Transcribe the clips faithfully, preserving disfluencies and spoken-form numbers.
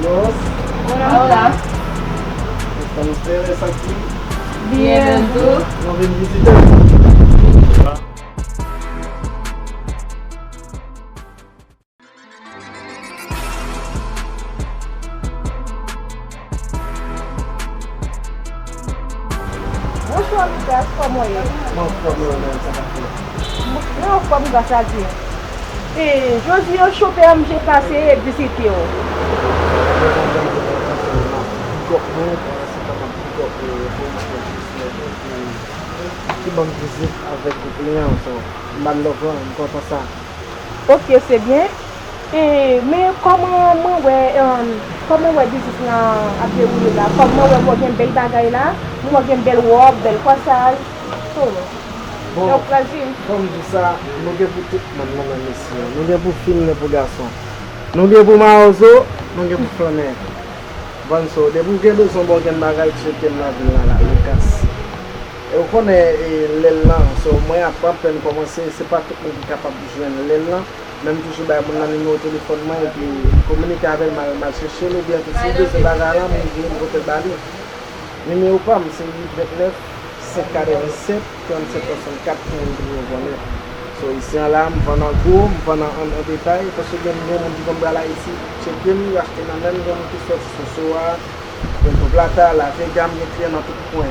Hola. Estamos de regreso aquí. Bien, ¿tú? Nou vin vizite. Bonswa Lucas, kòman w ye? Mwen anfòm, Leonel, sa k ap fèt? Mwen anfòm, gras a Dye. E, jodi a, Chopper M G pase vizite w. Big up mwen, pandan se tan m ap big up, e, pou mwen, pou mwen, pou mwen. Ki ban m vizit avèk gwoup li an, so, m ba l love lan, m kontan sa. Ok, se byen. E, men kòman mwen wè, em, kòman w wè biznis lan ap dewoule la? Kòm mwen wè w gen bèl bagay la, mwen wè w gen bèl wòb, bèl kòsaj. So, Bon, donk, Brazil. Kòm di sa, nou gen pou tout moun nan menm isi an. Nou gen pou fi, nou gen pou gason. Nou gen pou mawozo, nou gen pou flannè. Konprann so, depi w gen bezwen bon gen bagay, tcheke m nan vil la, la, Lucas. E w konnen, e, lè l lan, so, mwen ap, ap apèn kòmanse, se pa tout moun ki kapab jwenn lè l lan, men m toujou bay moun nan nimewo telefòn mwen, epi kominike avè l, m al, m al chèche l, oubyen tou si l bezwen bagay lan, m vin pote l ba li. Nimewo pa m, se uit vennèf, senk katrevennsèt, trannsèt swasannkat pou moun ki bezwen konnen. So, isi an la, m vann an gwo, m vann an, an, an detay, paske gen, gen moun ki konn pral Ayiti, tcheke m, yo achte nan men m, gen moun ki sòti Soso a, Puerto Plata, La Vega, m gen kliyan nan tout kwen.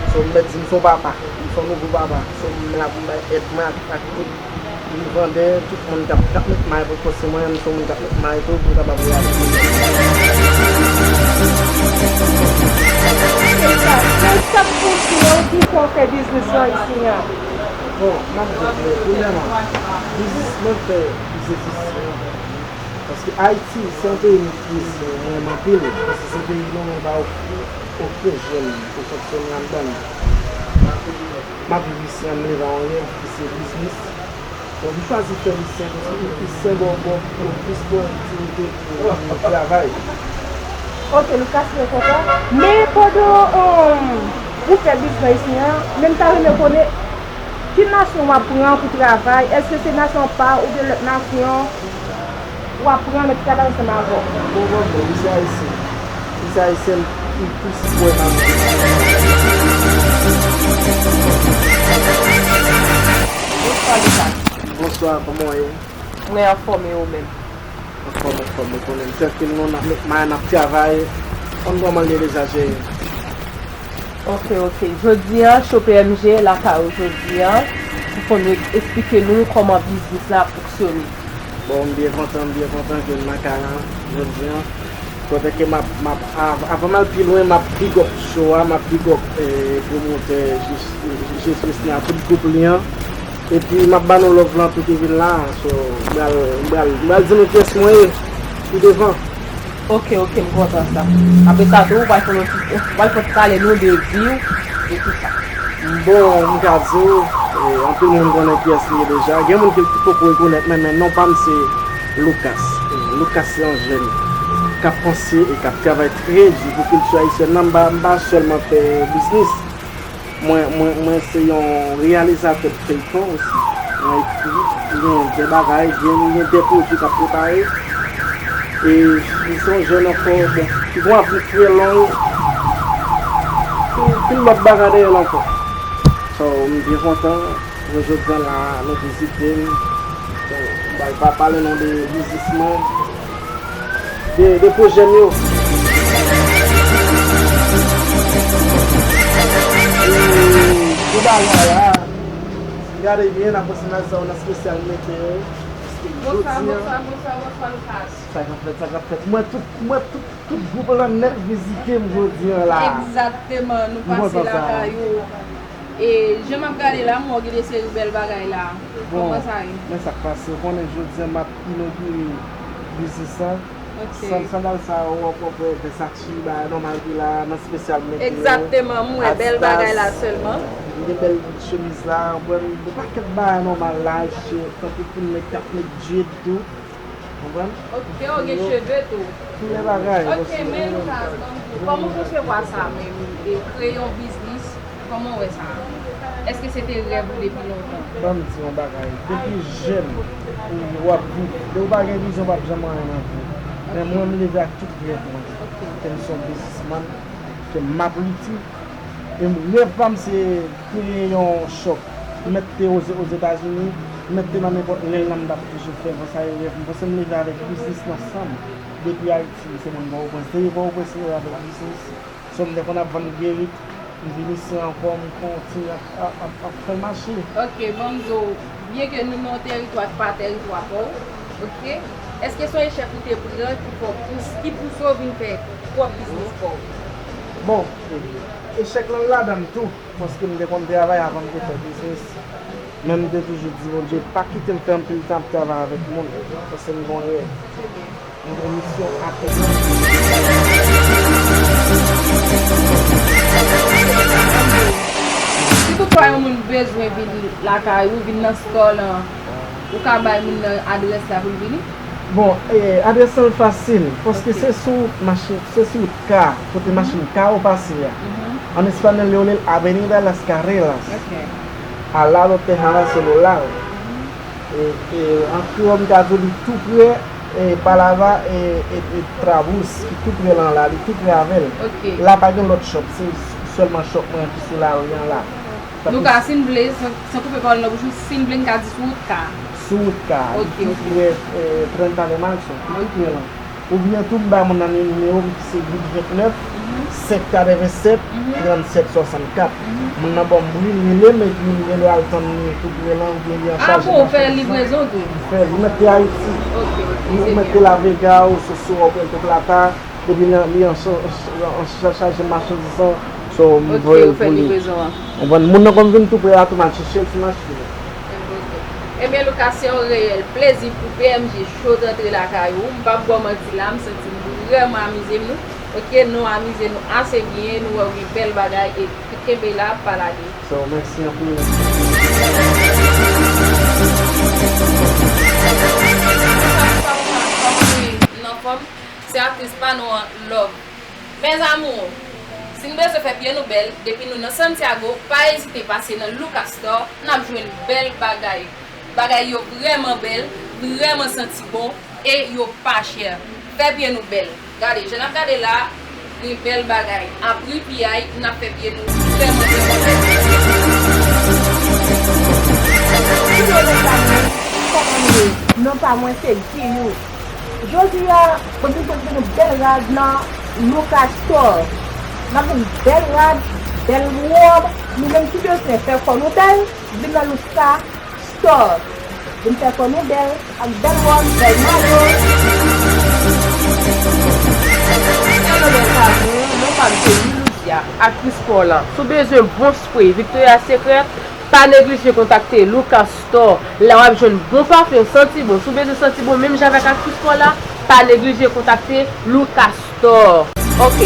So, m mèt di m se yon papa, m se yon nouvo papa. So, m la pou m bay èd mwen ak, ak tout revandè, tout moun k ap, k ap met may pou kòse mwen, m se yon moun k ap met may tou pou m kapab reyalize. Sa, sa k pouse w di fò w fè biznis lan isi an? Bon, m ap di w, premyèman, biznis mwen fè biznis isi an. Paske Ayiti, se yon peyi ki se mwen renmen anpil, paske se peyi nou menm pa ofri okenn jèn pou fonksyone anndan l. M ap viv isi an, m leve a yon rèv ki se biznis. Donk, m chwazi fè l isi an paske li plis sen, bon, bon, bon, plis pwodiktivite pou travay. Ok, Lucas, mwen kontan. Men pandan, um, ou fè biznis isi an, men m ta renmen konnen ki nasyon w ap pran pou travay. Èske se nasyon pa w oubyen lòt nasyon? W ap pran, men ki travay ansanm avè w. Bon, bon, bon, misye ayisyen. Misye ayisyen, m plis kwè nan. Bonswa, Lucas. Bonswa, kòman w ye? Mwen anfòm, e ou menm? Anfòm, anfòm, ou konnen m trankil, nou, n ap met may, n ap travay. Konn kòman l ye deja, cheri? Ok, ok. Jodi a, Chopper M G lakay ou jodi a, pou konn esplike nou kòman biznis la ap fonksyone. Bon, m byen kontan, m byen kontan ke m lakay la jodi a. Kote ke m ap, m ap, av-, avan m al pi lwen, m ap big up show a, m ap big up, eh, pwomotè Jis-, Jis Wisny a, tout gwoup li an. Epi m ap ba nou love lan tou ki vin la. So, m pral, m pral, m pral di nou kiyès mwen ye pi devan. Ok, ok, m kontan sa. Apre sa tou, ou pral fè nou ti, ou pral fè ti pale nou de vi w, de tout sa. Bon, m ka di w, eh, anpil moun konnen kiyès m ye deja. Gen moun ki, ki poko rekonèt mwen, men non pa m se Lucas. Eh, Lucas se yon jèn k ap panse e k ap travay trè di pou kilti ayisyèn nan. M pa, m pa sèlman fè biznis. Mwen, mwen, mwen se yon reyalizatè de feyton osi. Mwen ekri, gen de bagay, gen, gen de pwodui k ap prepare. E m se yon jèn ankò, bon, ki gon avni trè long. Gen anpil lòt bagay dèyè l ankò. So, m byen kontan, jodi a la, nou vizite m. Bon, m pa, pa pale nou de biznis mwen. De, de pwojè m yo. E, pou bagay la, gade byen, n ap pase nan sa yo nan espesyal meteo. Paske jodi a, bonswa, bonswa, bonswa, Lucas. Sa k ap fèt, sa k ap fèt. Mwen tout, mwen tout, tout gwoup lan nèt vizite m jodi a la. Egzakteman, nou pase lakay ou. E jan m ap gade la, m wè w gen de seri bèl bagay la. Bon, kòman sa ye? Men sa k pase, ou konnen jodi a m ap inogire biznis la. Ok. San-, sandal sa yo, w ap wè Versace, bagay nòmal ki la, nan espesyal mete yo. Egzakteman, m wè bèl bagay la sèlman. M gen bèl chemiz la, w konprann, yon pakèt bagay nòmal la, tankou pou nèg k ap met dread tou. Konprann? Ok, ou gen cheve tou. Tout lè bagay. Ok, men nou ka, kòman w konsevwa sa menm, e kreye yon biznis? Kòman w wè sa? Èske se te rèv ou depi lontan? Ban m di yon bagay. Depi jèn, ou, w ap viv. Lè ou pa gen vizyon, w p ap janm anyen nan vi w. Men mwen, m leve ak tout rèv mwen. Ke m se yon biznismann, ke m ap lite. E rèv pa m se kreye yon shop. M mèt te oze, Ozetazini, m mèt te nan nenpòt lè la, m t ap toujou fè. Bon, sa e rèv m. Paske m leve avèk biznis nan san m. Depi Ayiti, m se moun Pòtoprens. Depi Pòtoprens, m leve avèk biznis. So, m te konn ap vann gerit, m vin isi ankò, m kontinye ap, ap, ap, ap fè mache. Ok, bon, m di w, byen ke nou nan yon teritwa ki pa teritwa pa w, ok, èske se yon echèk ou te pran ki fè w pous-, ki pouse w vin fè pwòp biznis pa w? Bon, echèk lan ladan l tou, paske m te konn travay avan m te fè biznis. Men m te toujou di Bondye, pa kite m fè anpil tan ap travay avèk moun, paske m gen yon rèv. M gen misyon a tèt mwen. Si toutfwa yon moun bezwen vin lakay ou, vin nan store lan, ou ka bay moun nan adrès la pou l vini? Bon, eh, adrès lan fasil, paske se sou machin, se sou wout ka, kote machin ka yo pase a. An espanyòl, yo rele Avenida Las Carreras. Al lado te jala celular. E, e, an kreyòl, m ka di w li tou pre, e, Palava, e, e, e Trabous, ki tou pre lan la, li tou pre avè l. La pa gen lòt shop, se sèlman shop mwen ki sou lari an la. Nou ka, si n vle, san, san koupe pawòl nan bouch ou, si n vle, n ka di sou wout ka. Sou wout ka, li tou pre, e, Treinta de Marzo, li tou pre lan. Oubyen tou, m bay moun nan nimewo m ki se uit vennèf, senk katrevennsèt, trannsèt swasannkat. Moun nan ban m bri, li rele m, epi m gen dwa al tann li tou pre lan, oubyen li an chaje machandiz lan. M fè li, m mete Ayiti. M mete La Vega, Sosúa, Puerto Plata, epi li an, li an cha-, an cha-, chaje machandiz lan. So, m voye l pou li. Ou konprann? Moun nan konn vin tou pre a tou, m al chèche l sou machin. Ebyen, Lucas, se yon reyèl plezi pou P M G Show t antre lakay ou. M p ap ba w manti la, m santi m vrèman amize m, nou. Ok, nou amize nou ase byen, nou wè w gen bèl bagay, e kenbe la, pa lage. So, mèsi anpil. Nan fòm, se aktris pa nou an, Love. Mes amours, si n bezwen fè pye nou bèl, depi nou nan Santiago, pa ezite pase nan Lucas Store, n ap jwenn bèl bagay. Bagay yo vrèman bèl, vrèman santi bon, e yo pa chè. Fè pye nou bèl. Gade, jan n ap gade la, gen bèl bagay. A pri piyay, n ap fè pye nou vrèman, vrèman bèl. Kòman nou ye? Non pa mwen se Giyou. Jodi a, mwen vin pote nou bèl rad nan Lucas Store. N ap jwenn bèl rad, bèl wòb. Nou menm ki bezwen fè kò nou bèl, vin nan Lucas Store. Vin fè kò nou bèl ak bèl wòb, bèl mayo. Hello, bèl pa mwen, non pa m se Loudia, aktris pa w lan. Si w bezwen bon spray Victoria's Secret, pa neglije kontakte Lucas Store. La w ap jwenn bon pafen, w santi bon. Si w bezwen santi bon menm jan avèk aktris pa w la, pa neglije kontakte Lucas Store. Ok.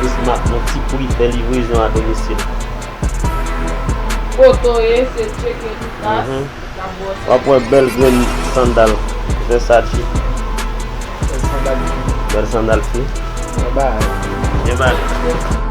Bismack, yon ti pri fè livrezon a domisil. Kote w ye, se Tcheke Lucas k ap bòse. W ap wè bèl grenn sandal Versace. Bèl sandal fi. Bèl sandal fi. Bye bye. Bye bye.